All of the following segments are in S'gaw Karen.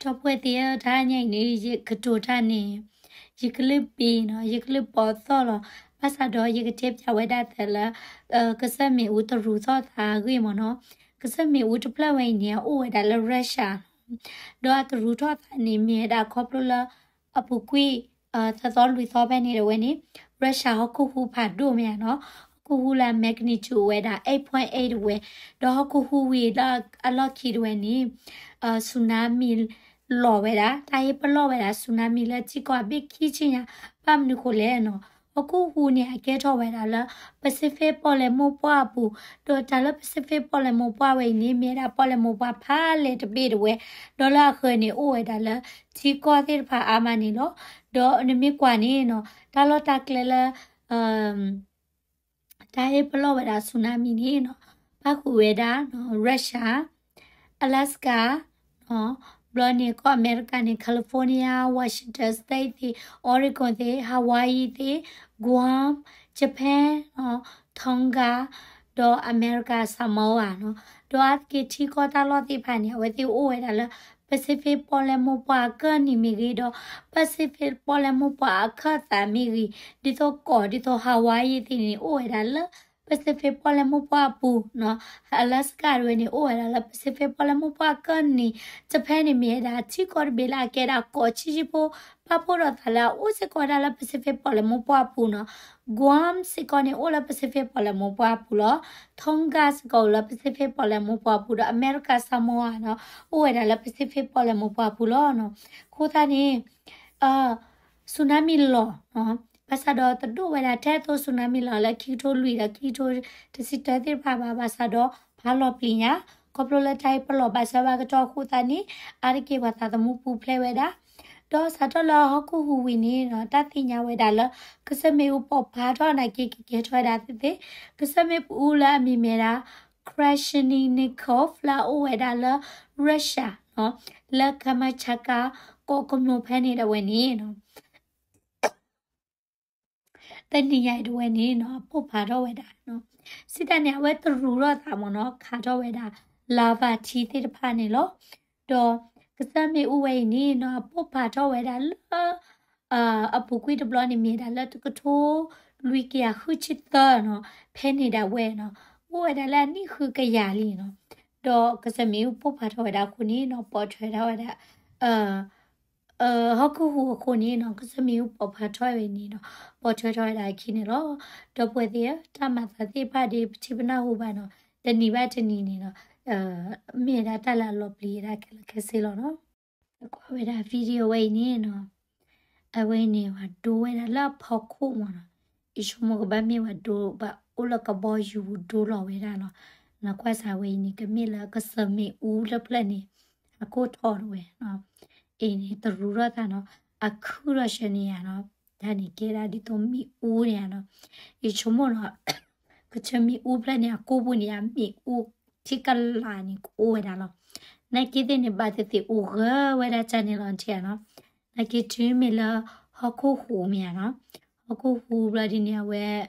ဒီပုၢ်ဝဲၢ်သ့ၣ်ဧၢ, တဟါညါအံၤန့ၣ် ယကတိၤတၢ်န့ၣ် ယကလုၢ်ပံၤနီၤ, ယကလုၢ်ပီၤသီၣ်လီၤ. ဘၣ်ဆၣ်ဒီးယကတဲပၠးဝဲဒၣ်သုလၢ ကစၢၢ်မ့ၣ်အူတရူးထီၣ်သးအဂ့ၢ်မ့ၢ်နီၤ. ကစၢၢ်မ့ၣ်အူတဖျၢၣ်ဝဲအံၤန့ၣ် အအိၣ်ဝဲဒၣ်လၢ Russia နီၤ, ဒီးအတရူးထီၣ်သးန့ၣ် မ့ၢ်ဝဲဒၣ်ခီဖျိလၢ အပူၤကွံာ် သၢသီလွံၢ်သီဖဲန့ၣ်တဝဲန့ၣ် Russia ဟီၣ်ခိၣ်ဟူးဖးဒိၣ်မ့ၢ်ဧါနီၤ, ဟီၣ်ခိၣ်ဟူးလၢအ magnitude အိၣ်ဝဲဒၣ် eight point eight တဝဲ, ဒီးဟီၣ်ခိၣ်ဟူးဝံၤလၢအလီၢ်ခံတဝဲန့ၣ် tsunami လီၤဝဲဒၣ်, တၢ်ဟ့ၣ်ပလီၢ်ဝဲဒၣ် tsunami လၢထံကီၢ်အဘ့ၣ်ခံဆံညါ, ဘၣ်မနုၤဃိလဲၣ်နီၤ, ဟီၣ်ခိၣ်ဟူးန့ၣ် အကဲထီၣ်ဝဲဒၣ်လၢ Pacific ပီၣ်လဲၣ်မိၢ်ပှၢ်အပူၤ, ဒီးတၢ်လၢ Pacific ပီၣ်လဲၣ်မိၢ်ပှၢ်ဝဲအံၤန့ၣ် မ့ၢ်ဝဲဒၣ်ပီၣ်လဲၣ်မိၢ်ပှၢ်ဖးလဲၢ်တဘ့ၣ်တဝဲ, ဒီးလၢအဃၢၤန့ၣ် အိၣ်ဝဲဒၣ်လၢထံကီၢ်သ့ၣ်တဖၣ်အါမးန့ၣ်လီၤ. ဒီးနမ့ၢ်ကွၢ်န့ၣ်နီၤ, တၢ်လီၢ်တၢ်ကျဲလၢ တၢ်ဟ့ၣ်ပလီၢ်ဝဲဒၣ် tsunami န့ၣ်နီၤ, ပၣ်ဃုာ်ဝဲဒၣ် Russia, Alaska, ဘျီန့ၣ်ကီၢ်အမဲရကၤန့ၣ် California, Washington State သ့ၣ်, Oregon သ့ၣ်, Hawaii သ့ၣ်, Guam, Japan, Tonga, ဒီး America Samoa နီၤ, ဒီးအါတက့ၢ်ထံကီၢ်တၢ်လီၢ်သ့ၣ်တဖၣ်န့ၣ် အဝဲသ့ၣ်အိၣ်ဝဲဒၣ်လၢ Pacific ပီၣ်လဲၣ်မိၢ်ပှၢ်အကၢၢ်နံၤမ့ၢ်ဂ့ၤ, ဒီး Pacific ပီၣ်လဲၣ်မိၢ်ပှၢ်အခၢၣ်သးမ့ၢ်ဂ့ၤ, ဒ်သိးကီၢ်ဒ်သိး Hawaii သ့ၣ်န့ၣ် အိၣ်ဝဲဒၣ်လၢ Pacific ပီၣ်လဲၣ်မိၢ်ပှၢ်အပူၤနီၤ, Alaska တဝဲန့ၣ် အိၣ်ဝဲဒၣ်လၢ Pacific ပီၣ်လဲၣ်မိၢ်ပှၢ်အကၢၢ်နံၤ, Japan န့ၣ် မ့ၢ်ဝဲဒၣ်ထံကီၢ်တဘ့ၣ်လၢအကဲဒၣ်ကီၢ်ဆံးဆံးဖိ, ပာ်ဖှိၣ်ထီၣ်သးလၢအအိၣ်စ့ၢ်ကီးဝဲဒၣ်လၢ Pacific ပီၣ်လဲၣ်မိၢ်ပှၢ်အပူၤနီၤ, Guam စ့ၢ်ကီးန့ၣ် အိၣ်လၢ Pacific ပီၣ်လဲၣ်မိၢ်ပှၢ်အပူၤလီၤ, Tonga စ့ၢ်ကီးအိၣ်လၢ Pacific ပီၣ်လဲၣ်မိၢ်ပှၢ်အပူၤ ဒီး America Samoa နီၤ, အိၣ်ဝဲဒၣ်လၢ Pacific ပီၣ်လဲၣ်မိၢ်ပှၢ်အပူၤလီၤနီၤ. အဃိသတးန့ၣ် tsunami လီၤ, ဘၣ်ဆၣ်ဒီးတဒိၣ်ဝဲဒၣ်ထဲသိး tsunami လီၤလၢခံကထိလွံၢ်ဒီးခံကထိတဆံတၢသ့ၣ်တဖၣ်ဘၣ်, ဘၣ်ဆၣ်ဒီးဖးလီၤပျံၤညါ, ခီဖျိလၢတၢ်ဟ့ၣ်ပလီၢ်ဘၣ်ဆၢဘၣ်ကတီၢ်အဃိသတးန့ၣ် အါတက့ၢ်ပှၤသးသမူပူၤဖျဲးဝဲဒၣ်, ဒီးစးထီၣ်လၢဟီၣ်ခိၣ်ဟူးဝံၤန့ၣ်နီၤ, တၢ်သ့ၣ်ညါဝဲဒၣ်လၢ ကစၢၢ်မ့ၣ်အူပိာ်ဖးထီၣ်နာ်က့ ကကဲထီၣ်ဝဲဒၣ်သ့သ့, ကစၢၢ်မ့ၣ်အူလၢအမံၤမ့ၢ်ဒၣ် Krashenikov လၢအအိၣ်ဝဲဒၣ်လၢ Russia နီၤ, လၢ Kamchatka ကီၢ်ကမိၣ်ဖဲန့ၣ်တဝဲန့ၣ်နီၤ တနံၤညါအံၤတဝဲန့ၣ်နီၤ, အပိာ်ဖးထီၣ်ဝဲဒၣ်နီၤ, စံးတၢ်န့ၣ် အဝဲတရူးထီၣ်သးမ့ၢ်နီၤ, ခးထီၣ်ဝဲဒၣ် lava ထံသ့ၣ်တဖၣ်န့ၣ်လီၤ. ဒီးကစၢၢ်မ့ၣ်အူဝဲအံၤန့ၣ်နီၤ, အပိာ်ဖးထီၣ်ဝဲဒၣ်လၢ အပူၤကွံာ်တဘျီန့ၣ် မ့ၢ်ဒၣ်လၢတကထိလွံၢ်ကယၤဃုဆံသၢနီၤ, ဖဲန့ၣ်ဒၣ်ဝဲနီၤ, အိၣ်ဝဲဒၣ်လၢအနံၣ်ဃုကယၤလံနီၤ. ဒီးကစၢၢ်မ့ၣ်အူပိာ်ဖးထီၣ်ဝဲဒၣ်အဃိန့ၣ်နီၤ, ပိာ်ထွဲထီၣ်ဝဲဒၣ် ဟီၣ်ခိၣ်ဟူးအဃိန့ၣ်နီၤ, ကစၢၢ်မ့ၣ်အူပိာ်ဖးထီၣ်ဝဲန့ၣ်နီၤ, ပိာ်ထွဲထီၣ်ဝဲဒၣ်အခံန့ၣ်လီၤ. ဒီပုၢ်ဝဲၢ်သ့ၣ်ဧၢ, တၢ်မၤသးသ့ၣ်တဖၣ်ဒီး ပထံၣ်ပနၢ်ဟူဘၣ်နီၤ, တနံၤဘၣ်တနံၤန့ၣ်နီၤ, မ့ၢ်ဝဲဒၣ်တၢ်လၢအလီၤပျံၤဝဲဒၣ်ခဲလၢာ်ခဲဆ့လီၤနီၤ. ကွၢ်ဝဲဒၣ် video ဝဲအံၤန့ၣ်နီၤ, အဝဲအံၤန့ၣ် ပှၤဒိဝဲဒၣ်လၢအဖီခိၣ်မ့ၢ်နီၤ, ယဆိကမိၣ်ကဘၣ်မ့ၢ်ပှၤဒိ ပှၤအိၣ်လၢကဘီယူၤဒိလီၤဝဲဒၣ်လီၤ. နကွၢ်စးဝဲအံၤန့ၣ် ကမ့ၢ်လၢကစၢၢ်မ့ၣ်အူလၢဖျၢၣ်န့ၣ် အကိၢ်ထီၣ်တဝဲနီၤ, အံၤန့ၣ် တရူးထီၣ်သးနီၤ, အခုၣ်ထီၣ်ဆၢန့ၣ်ယါနီၤ, တၢ်န့ၣ်ကဲဒၣ်ဒ်သိးမ့ၣ်အူန့ၣ်ယါနီၤ, ယဆိကမိၣ်နီၤ ကစၢၢ်မ့ၣ်အူဖျၢၣ်န့ၣ် အကိၢ်ပူၤန့ၣ် အမ့ၣ်အူထံကလၤန့ၣ် ကအိၣ်ဝဲဒၣ်လီၤ. နာ်က့သ့ၣ်န့ၣ် ဘၣ်သ့ၣ်သ့ၣ်အိၣ်ဂၢၢ်ဝဲဒၣ်ကၢ်န့ၣ်လီၤ ထံဧါနီၤ. နာ်က့တုၤမ့ၢ်လၢ ဟီၣ်ခိၣ်ဟူးမ့ၢ်ဧါနီၤ, ဟီၣ်ခိၣ်ဟူးဘျီဒ်န့ၣ် အဝဲ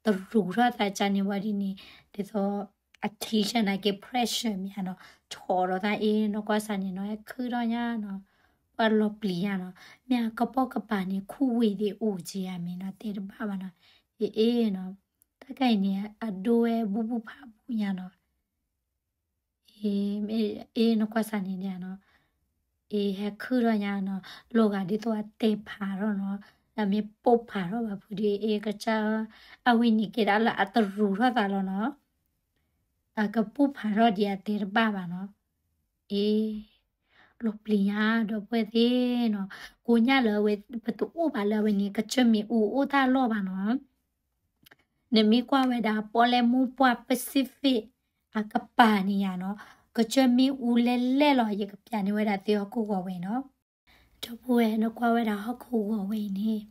တရူးထီၣ်သးကၢ်န့ၣ်ဝံၤဒ်န့ၣ် ဒ်သိး အထံဆၢနာ်က့ pressure မ့ၢ်ဧါနီၤ, ထီၣ်ဒီးသးအ့ၣ်နီၤ ကွၢ်စးန့ၣ်နီၤ ခုၣ်ထီၣ်ညါနီၤ, ပှၤလီၤပျံၤညါနီၤ, မ့ၢ်အကပိာ်ကပၤန့ၣ် ခူၣ်ဝ့ၤသ့ၣ်အိၣ်က့ၤဧါမ့ၢ်နီၤ တဲတဘၣ်ဘၣ်နီၤ, အ့ၣ်နီၤ, တၢ်ခါအံၤန့ၣ် အဒိဝဲဘူၣ်ဘူၣ်ဖးဘူၣ်ညါနီၤ. အ့ၣ် နကွၢ်စးန့ၣ်နီၤ, အ့ၣ် ဟဲခုၣ်ထီၣ်ညါနီၤ, လီၤဂာ်ဒ်သိးအတဲဖးထီၣ်နီၤ, အမ့ၢ်ပိာ်ဖးထီၣ်ဘၣ်ဖုဒုး အ့ၣ် ကစၢ်ဧၢ, အဝဲန့ၣ်ကဲဒၣ်လၢအတရူးထီၣ်သးလီၤနီၤ, အကပိာ်ဖးထီၣ်ဒံးအတဲတဘၣ်ဘၣ်နီၤ. အ့ၣ် လီၤပျံၤညါ ဒီပုၢ်ဝဲၢ်သ့ၣ်နီၤ, ကိးညါလၢအဝဲ ပတအိၣ်ဘၣ်လၢအဝဲန့ၣ် ကစၢၢ်မ့ၣ်အူအိၣ်တၢ်လီၢ်ဘၣ်နီၤ. နမ့ၢ်ကွၢ်ဝဲဒၣ် ပီၣ်လဲၣ်မိၢ်ပှၢ် Pacific အကပၤန့ၣ်ယါနီၤ, ကစၢၢ်မ့ၣ်အူလဲၣ်လဲၣ်လီၤ ယကပျးန့ၢ်ဝဲဒၣ်သုဟီၣ်ခိၣ်ဂီၤဝဲနီၤ. ဒီပုၢ်ဝဲၢ် နကွၢ်ဝဲဒၣ်ဟီၣ်ခိၣ်ဂီၤဝဲအံၤန့ၣ်,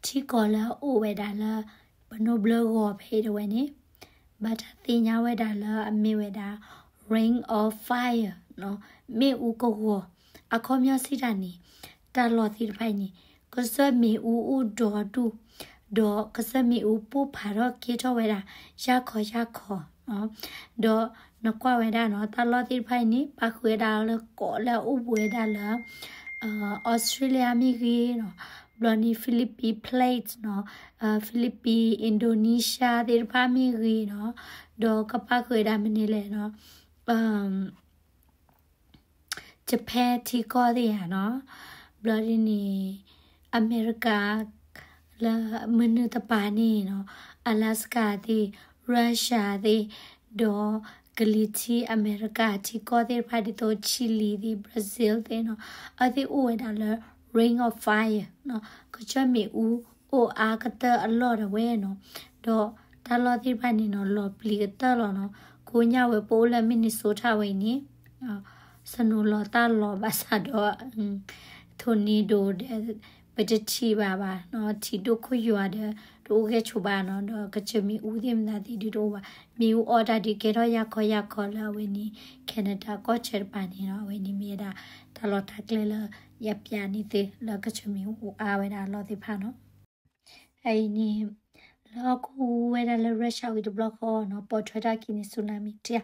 ထံကီၢ်လၢအအိၣ်ဝဲဒၣ်လၢ ပနိဘျၢဂီၤဖဲအံၤတဝဲန့ၣ်, ဘၣ်တၢ်သ့ၣ်ညါဝဲဒၣ်လၢအမ့ၢ်ဝဲဒၣ် Ring of Fire နီၤ, မ့ၣ်အူကဂီၤ, အခီပညီစံးတၢ်န့ၣ်, တၢ်လီၢ်သ့ၣ်တဖၣ်အံၤန့ၣ် ကစၢၢ်မ့ၣ်အူအိၣ်ဒီဒူၣ်, ဒီးကစၢၢ်မ့ၣ်အူပိာ်ဖးထီၣ်ကဲထီၣ်ဝဲဒၣ် ယၢ်ခီယၢ်ခီနီၤ, ဒီး နကွၢ်ဝဲဒၣ်နီၤ တၢ်လီၢ်သ့ၣ်တဖၣ်အံၤန့ၣ် ပၣ်ဃုာ်ဝဲဒၣ်လၢကီးလၢအအိၣ်ဘူးဝဲဒၣ်လၢ Australia မ့ၢ်ဂ့ၤနီၤ, ဘျီန့ၣ် Philippine Plate နီၤ, Philippine Indonesia သ့ၣ်တဖၣ်မ့ၢ်ဂ့ၤနီၤ, ဒီးကပၣ်ဃုာ်ဝဲဒၣ်မနုၤလဲၣ်နီၤ Japan ထံကီၢ်သ့ၣ်ဧါနီၤ, ဘျီဒ်န့ၣ် အမဲရကၤ လၢမနုၤတပၤန့ၣ်နီၤ, Alaska သ့ၣ်, Russia သ့ၣ်, ဒီးကလံၤထံးအမဲရကၤထံကီၢ်သ့ၣ်တဖၣ်ဒ်သိး Chile သ့ၣ်, Brazil သ့ၣ်နီၤ, အဝဲသ့ၣ်အိၣ်ဝဲဒၣ်လၢ Ring of Fire နီၤ, ကစၢၢ်မ့ၣ်အူအိၣ်အါကတၢၢ်အလီၢ်ဒၣ်ဝဲနီၤ, ဒီးတၢ်လီၢ်သ့ၣ်တဖၣ်န့ၣ်နီၤ လီၤပျံၤကတၢၢ်လီၤနီၤ, ကိးညါဝဲပအိၣ်လၢ Minnesota ဝဲအံၤန့ၣ် snow လီၤတၢ်လီၤဘၣ်ဆၣ်ဒီး tornado ဒီး ပတထံၣ်ဘၣ်ဘၣ်နီၤ, ထံဒိၣ်ခိၣ်ယွၤဒီး တအိၣ်ဂဲၤဆိဘၣ်နီၤ, ဒီးကစၢၢ်မ့ၣ်အူသ့ၣ်မတၤသ့ၣ်ဒုးတအိၣ်ဘၣ်, မ့ၣ်အူအီၣ်တၢ်ဒုးကဲထီၣ်ယၢ်ခီယၢ်ခီလၢအဝဲန့ၣ် Canada ကီၢ်ဆၢတပၤန့ၣ်နီၤ, အဝဲန့ၣ်မ့ၢ်ဝဲဒၣ် တၢ်လီၢ်တၢ်ကျဲလၢ ယပျးန့ၢ်သုလၢကစၢၢ်မ့ၣ်အူအိၣ်အါဝဲဒၣ်အလီၢ်သ့ၣ်တဖၣ်နီၤ. အအံၤန့ၣ် လၢဟီၣ်ခိၣ်ဝဲဒၣ်လၢ Russia ဝံၤတဘျီဃီနီၤ ပိာ်ထွဲထီၣ်အခံန့ၣ် tsunami ထံဧါ,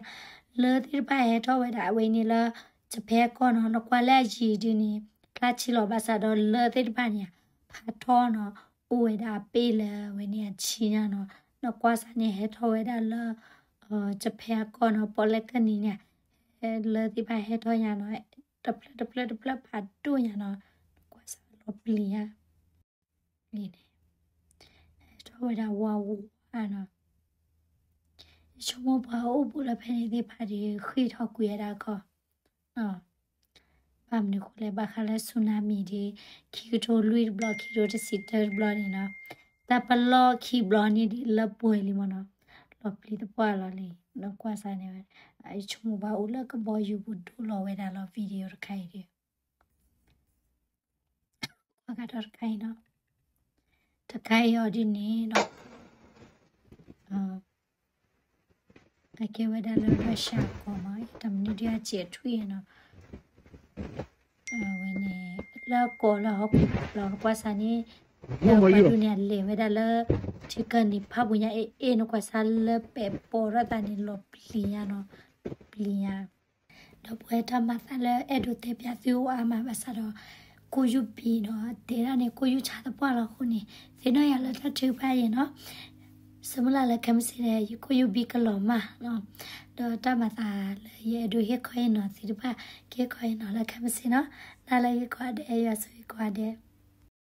လၢသ့ၣ်တဖၣ်ဟဲထီၣ်ဝဲဒၣ်အဝဲန့ၣ်လၢ Japan ကီၢ်နီၤ, နကွၢ်လၢအယံၤဒ်န့ၣ် ဖျါဆံးလီၤဘၣ်ဆၣ်ဒီးလၢသ့ၣ်တဖၣ်န့ၣ် ဖးထီနီၤ, အိၣ်ဝဲဒၣ်အပ့ၢ်လၢအဝဲန့ၣ်အဆံညါနီၤ, နကွၢ်စးန့ၣ်ဟဲထီၣ်ဝဲဒၣ်လၢ Japan ကီၢ်နီၤ, ပိာ်လဲၣ်ကနံၤန့ၣ် လၢသ့ၣ်တဖၣ်ဟဲထီၣ်ညါနီၤ, တဖျၢၣ်တဖျၢၣ်တဖျၢၣ်ဖးဒိၣ်ညါနီၤ, နကွၢ်စးလီၤပျံၤညါ လံန့ၣ် ဟဲထီၣ်ဝဲဒၣ်ဝါဝါနီၤ, ယဆိကမိၣ်ပှၤအိၣ်ဘူးလၢဖဲန့ၣ်သ့ၣ်တဖၣ်ဒီး ဃ့ၢ်ထီၣ်ကွံာ်ဝဲဒၣ်ခီ, ဘၣ်မနုၤဃိလဲၣ် ဘၣ်ဃးလၢ tsunami ဒီး ခံကထိလွံၢ်တဘျီ ခံကထိတဆံတၢတဘျီန့ၣ်နီၤ, တၢ်ပလီၢ်ခံဘျီန့ၣ်ဒီးလၢပှဲၤလံမ့ၢ်နီၤ, လီၤပျံၤသပှၢ်လီၤလံ, နကွၢ်စးန့ၣ်ဝဲ, ယဆိကမိၣ်ပှၤအိၣ်လၢကဘီယူၤပူၤဒိၣ်လီၤဝဲဒၣ်လီၤ video တခါအံၤဒီး ကွၢ်ကဒီးတခါအံၤနီၤ, တခါအံၤအီၤဒ်န့ၣ်နီၤ, အကဲဝဲဒၣ်လၢ Russia ကီၢ်မး တၢ်မနုၤဒုးအစဲးထွံၣ်နီၤ, အဝဲန့ၣ် လၢကီၢ်လၢဟီၣ်ခိၣ်လီၤ နကွၢ်စးန့ၣ်, လၢပှၤဒုးန့ၣ် အလဲၤဝဲဒၣ်လၢ ထံကၢၢ်နံၤဖးပူၤညါအ့ၣ်အ့ၣ် နကွၢ်စးလၢပဲာ်ပိာ်ထီၣ်သးန့ၣ် လီၤပျံၤညါနီၤ, ပျံၤညါ ဒီးပဝဲတၢ်မၤသးလၢအဲၣ်ဒိးတဲပၠးသုအိၣ်အါမးဘၣ်ဆၣ်ဒီး ကိၣ်ယူၣ်ဘံနီၤ တဲဒၣ်န့ၣ် ကိၣ်ယူၣ်ဆါသပှၢ်လီၤအဃိန့ၣ် သ့ၣ်နီၣ်ယၤလၢတၢ်ထုကဖၣ်အံၤနီၤ, ဆၢမုၢ်လၢ်လၢခဲမုၢ်ဆ့ၣ်ဒီး ယကိၣ်ယူၣ်ဘံကလီၤမၢ်နီၤ, ဒီးတၢ်မၤသးလၢယအဲၣ်ဒိးဟ့ၣ်ခီဟ့ၣ်နီၤသုတဖၣ် ကဟ့ၣ်ခီဟ့ၣ်နီၤလၢခဲမုၢ်ဆ့ၣ်နီၤ, နၤလၢဂ့ၤကိးဂၤဒဲး ယွၤဆိၣ်ဂ့ၤကိးဂၤဒဲး